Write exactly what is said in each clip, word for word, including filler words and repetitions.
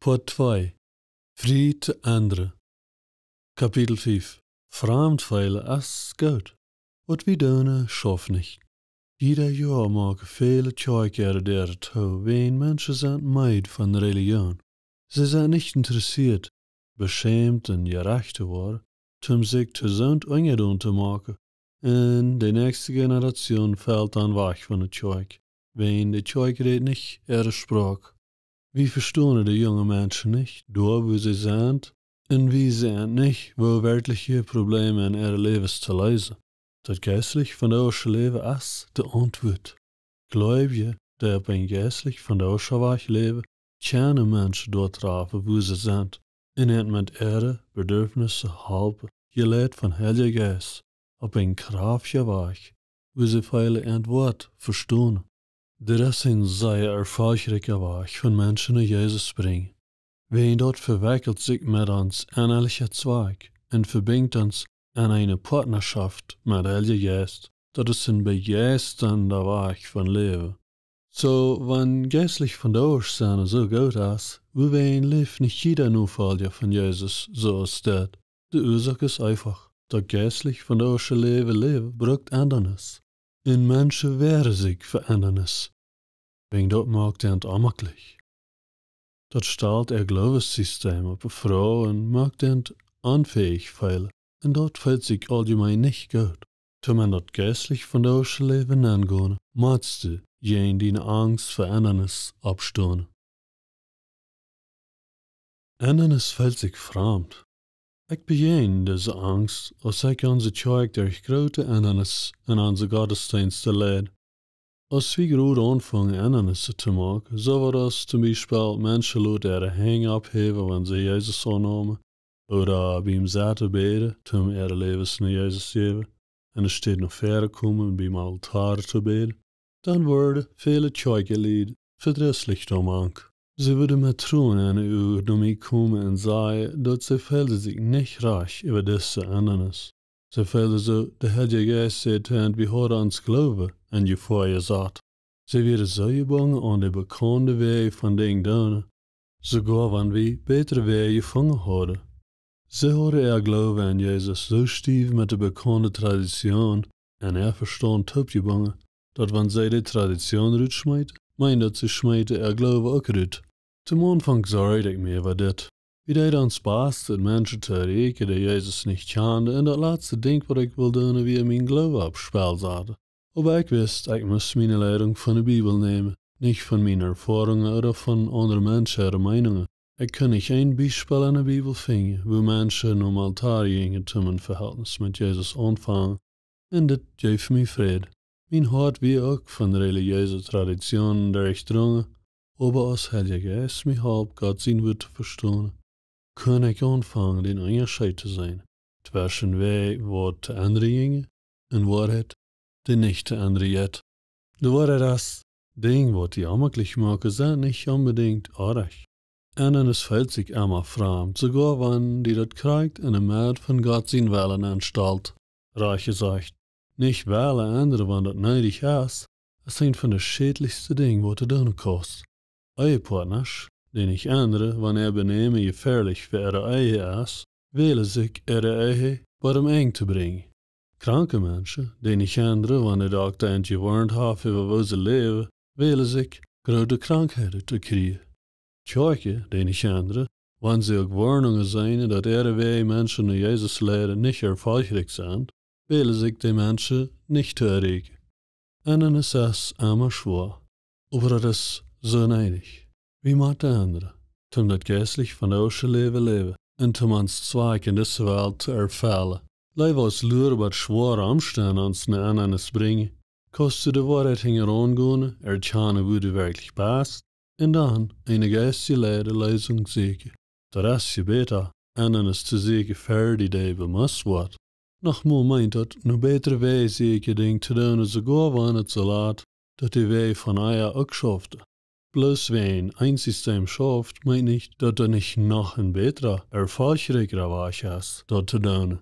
Poat twee. Frie to endren. Kapitel fief. Framd feelen es goot. Waut wie doonen, schauft nich. Jieda Joa moaken väle Kjoakjen äare Däaren too, wäajen Menschen sent meed von Relijoon. See sent nich interessieet, beschämt un jerecht to woaren, toom sikj jesunt unjadonen to moaken, un de näakjste Generation felt dan wajch von de Kjoakj, wäajen de Kjoakj rät nich äare Sproak. Wie vestonen de junge Menschen nich, doa wua see sent, un wie seenen nich, woo werkjliche Problemen en äare Läwes to leesen. Daut jeistlich vondoagsche Läwen es de Auntwuat. Gleewje, dee opp een jeistlich vondoagscha Wajch läwen, kjennen Menschen doa trafen, wua see sent, un an met äare Bedarfnisse halpen, jeleit von Heilja Jeist, opp een kjraftja Wajch, wua see väle äant Wuat vestonen. Dit es een sea erfolchrikja Wajch von Menschen no Jesus brinjen. Wäajen daut vewekjelt sikj met ons ennalichet Wajch un vebinjt ons en eene Partnerschaft met Heilja Jeist. Daut es een bejeistenda Wajch von läwen. Soo, wan jeistlich vondoagsche Sachen soo goot es, wuarom läft nich jieda Nofolja von Jesus soo aus dit? De Uasoak es eefach, daut jeistlich vondoagsche Läwen, Läwen brukt Endanis. Un Menschen wäaren sikj fa Endanis. Wäajen daut moakt an onjemaklich. Daut stalt äa Glowenssystem opp de Proov un moakt an onfäich feelen. Un daut feelt sikj auljemeen nich goot. Toom en daut jeistlich vondoagsche Läwen nengonen, motst du jäajen diene Angst fa Endanis oppstonen. Endanis feelt sikj framd. Ekj bejäajen dise Angst, aus ekj onse Kjoakj derch groote Endanis en onse Gottesdeensten leid. Aus wie groot aunfungen Endanisse to moaken, soo aus toom Biespel Menschen loten äare Henj opphäwen, wan see Jesus aunneemen, ooda biem Sitten bäden, toom äare Läwes no Jesus jäwen, un enne Städ no väaren komen, biem Altoa to bäden, dan worden väle Kjoakjenlied vedrisslich doamank. See wudden met Tronen en de Uagen no mie komen un sajen, daut see feelden sikj nich rajcht äwa dise Endanis. See feelden soo, de Heilja Jeist säd to an, wie hauden ons Gloowen en Jefoa jesat. See wieren soo jebungen aun de bekaunde Wäaj von Dinja doonen, soogoa wan wie bätre Wäaj jefungen hauden. See hauden äa Gloowen aun Jesus soo stiew met de bekaunde Tradition un äa Vestaunt toopjebungen, daut wan see de Tradition rutschmeeten, meenden daut see schmeeten äa Gloowen uk rut. Toom Aunfank sorjd ekj mie äwa dit. Wie deeden ons bast, Menschen to erreichen, dee Jesus nich kjanden, un daut latste Dinkj, waut ekj wull doonen, wia mienen Gloowen opp Spell saten. Oba ekj wist, ekj must miene Leidunk von de Bibel nämen, nich von miene Erfoarungen ooda von aundre Menschen äare Meenungen. Ekj kunn nich een Biespel en de Bibel finjen, wua Menschen nom Altoa jinjen, toom een Vehältnis met Jesus aunfangen. Un dit jeef mie Fräd. Mien Hoat wia uk von relijeese Traditionen derchdrungen, oba aus Heilja Jeist mie holp, Gott sien Wuat to vestonen, kunn ekj aunfangen, dän Unjascheet to seenen tweschen Wäaj, waut to endren jinjen, un Woarheit, dee nich to endren jeit. De Woarheit es, Dinja, waut die onjemaklich moaken, sent nich onbedinjt oajch. Endanis feelt sikj emma framd, soogoa wan die daut krakjt en de Medd von Gott sien Wellen enstalt. Rajcht jesajcht, nich wellen endren, wan daut needich es, es eent von de schädlichste Dinja, waut du doonen kaust. Ehepartnasch, dee nich endren, wan äa Benämen jefäalich fa äare Ehe es, wälen sikj äare Ehe bat aum Enj to brinjen. Kranke Menschen, dee nich endren, wan de Dokta an jewoarnt haft äwa woo see läwen, wälen sikj groote Krankheiten to kjrieen. Kjoakjen, dee nich endren, wan see uk Woarnungen seenen, daut äare Wäaj Menschen no Jesus leiden nich erfolchrikj sent, wälen sikj dee Menschen nich to erreichen. Endanis es emma schwoa, oba daut es soo needich. Wie motten endren, toom daut jeistlich vondoagsche Läwen läwen un toom ons Zwakj en dise Welt to erfellen. Leewa aus luaren, bat schwoare Omstend ons no Endanis brinjen, kaust du de Woarheit hinjaraun gonen, erkjanen, wua du werkjlich best, un dan eene jeistlich jeleide Leesunk sieekjen. Daut es je bäta, Endanis to sieekjen, ea die Diewel mott woaren. Noch mea meent daut, no bätre Wäaj sieekjen, Dinja to doonen, soogoa wan et soo lat, daut de Wäaj von Ea uk schaufen. Bloos wäajen een System schauft, meent nich, daut doa nich noch een bätra, erfolchrikjra Wajch es, daut to doonen.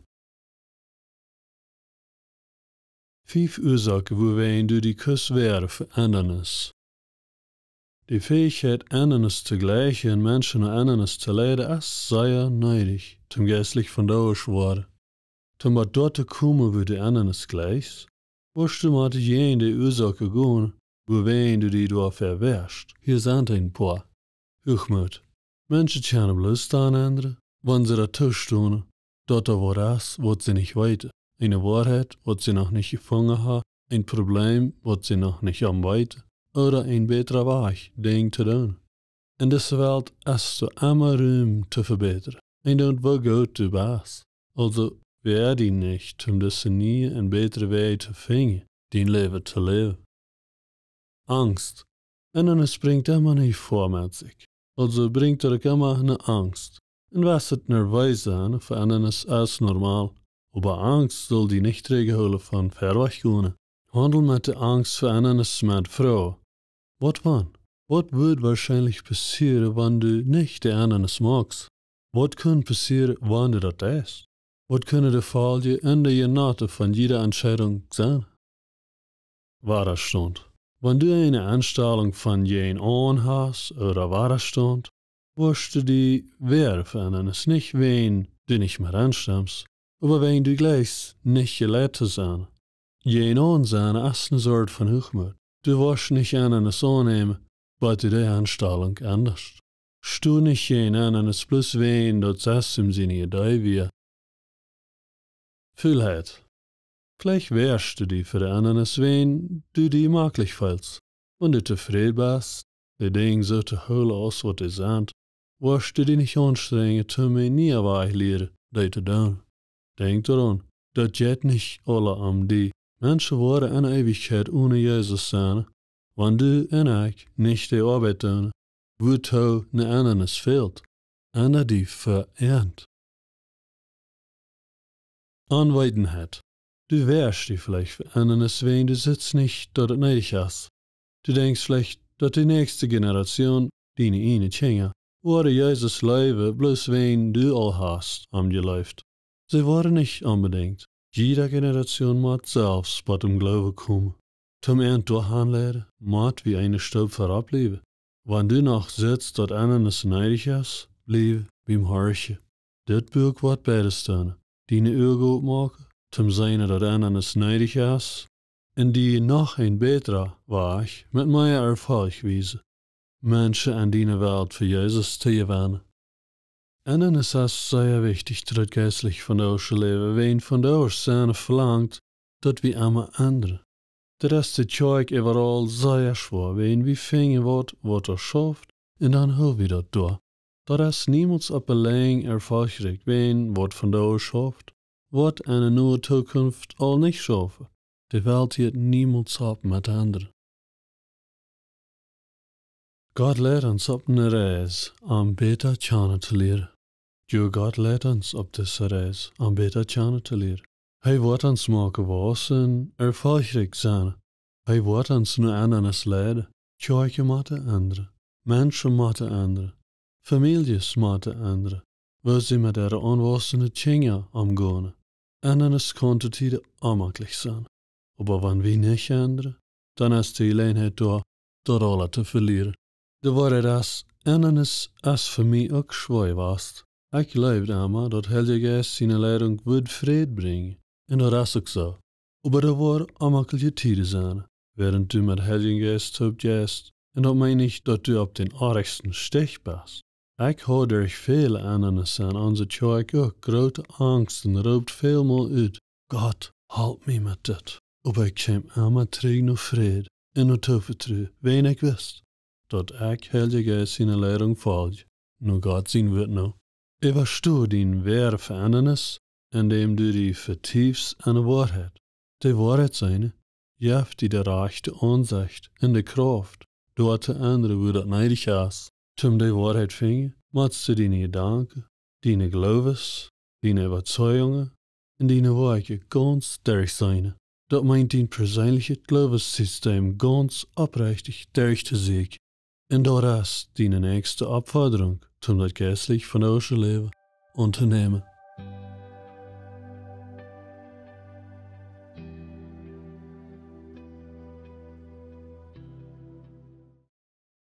Fief Uasoaken, wuawäajen du die kaust wäaren fa Endanis. De Fäichkjeit, aundre to jlikjen un Menschen no aundret to leiden, es sea needich, toom jeistlich vondoag woaren. Toom bat doa to komen, wua du aundre jlikjst, woascht du motten jäajen de Uasoaken gonen, wuawäajen du die doafäa wäascht. Hia sent een poa. Huachmoot. Menschen kjennen bloos dan endren, wan see daut toostonen, daut doa waut es, waut see nich weeten. Eene Woarheit, waut see noch nich jefungen haben, een Problem, waut see noch nich aum weeten, ooda een bätren Wajch, Dinja to doonen. En dise Welt es doa emma Rum to vebätren. Endoont woo goot du best. Aulsoo, woa die nich, om dise niee un bätre Wäaj to finjen, dien Läwen to läwen. Angst. Aundret brinjt emma eene Jefoa met sikj. Aulsoo brinjt daut uk emma eene Angst. Un wia et nerwees sennen fa aundret es normal. Oba Angst saul die nich trigjhoolen von verwoat gonen. Haundel met de Angst fa aundret met Froo. Waut wan? Waut wudd woarschienlich passieren, wan du nich de Endrungen moakst? Waut kunn passieren, wan du daut deist? Waut kunnen de Foljen un de Jenauten von jiede Entscheidunk sennen? Wadastaunt. Wan du eene Enstalunk von jäajenaun hast ooda Wadastaunt, woascht du die woaren fa aundret, nich wäajen du nich met enstems, oba wäajen du jlikjst nich jeleit to sennen. Jäajenaun sennen es eene Sort von Huachmoot. Du woascht nich aundret aunnämen, bat du de Enstalunk endasch. Sto nich jäajen aundre bloos wäajen daut System siene Idee wia. Fuulheit. Veleicht woascht du die fa de aundre wäajen du die jemaklich feelst. Wan du tofräd best, de Dinja soo to hoolen aus waut dee sent, woascht du die nich aunstrenjen, om een nieen Wajch lieren, dee to doonen. Denkj doaraun, daut jeit nich aula om die. Menschen woaren en Eewichkjeit one Jesus sennen, wan du un ekj nich de Oabeit doonen, wuatoo een Endrunk fält. Endra die fa an. Aunweetenheit. Du woascht die veleicht fa aundre wäajen du sitst nich, daut et needich es. Du denkjst veleicht, daut de näakjste Jeneratioon, diene ieejne Kjinja, woaren Jesus leewen, bloos wäajen du aul hast am jeleeft. See woaren nich onbedinjt. Jiede Jeneratioon mott selfst bat dän Gloowen komen. Toom an to handlen, mott wie eene Stoop verop bliewen. Wan du noch sitst, daut aundret needich es, bliew biem Horchen. Dit Buak woat beides doonen. Diene Uagen opmoaken, toom seenen daut aundret needich es, un die noch een bätren Wajch met mea Erfolg wiesen, Menschen en diene Welt fa Jesus to jewennen. Endrunk es sea wichtich, daut jeistlich vondoagsche Läwen, wäajen vondoag sennen velangt, daut wie emma endren. Daut es de Kjoakj äwaraul sea schwoa, wäajen wie finjen waut, waut doa schauft, un dan hool wie daut doa. Daut es niemols opp de Lenj erfolgreich, wäajen waut vondoag schauft, woat en de nohe Zukunft aul nich schaufen. De Welt hieet niemols opp met endren. Gott leit ons opp eene Reis, om bäta kjanen to lieren. Jo, Gott leit ons opp dise Reis, om bäta kjanen to lieren. Hee woat ons moaken wausen, erfolgreich sennen. Hee woat ons no endret leiden. Kjoakjen motten endren. Menschen motten endren. Famieljes motten endren, woo see met äare aunwausende Kjinja omgonen. Endrunk kaun to Tieden onjemaklich sennen. Oba wan wie nich endren, dan es de Jeläajenheit doa, daut aula to velieren. De Woarheit es, Endrunk es fa mie uk schwoa jewast. Ekj jleewd emma, daut Heilja Jeist siene Leidunk wudd Fräd brinjen. Un daut es uk soo. Oba doa woaren onjemakliche Tieden sennen, wäarent du met Heiljen Jeist toop jeist. Un daut meent nich, daut du opp dän oajsten Stich best. Ekj hab derch väle Endrungen en onse Kjoakj uk groote Angst un roopt välmol ut: "Gott, halp mie met dit." Oba ekj kjeem emma trigj no Fräd un no Toovetru, wiels ekj wist, daut ekj Heilja Jeist siene Leidunk foljd, no Gott sien Wuat no. Äwasto dien Woarheit fa Endrunk, endäm du die vetiefst en de Woarheit. De Woarheit sennen jeft die de rajchte Aunsecht un de Krauft, doa to endren, wua daut needich es. Toom de Woarheit finjen, motst du diene Jedanken, diene Gloowes, diene Äwazeijungen un diene Woakjen gaunz derchseenen. Daut meent, dien perseenlichet Gloowessystem gaunz oprechtich derchtoseenen. Un daut es diene näakjste Oppfodrunk, toom daut jeistlich vondoagsche Läwen auntonämen.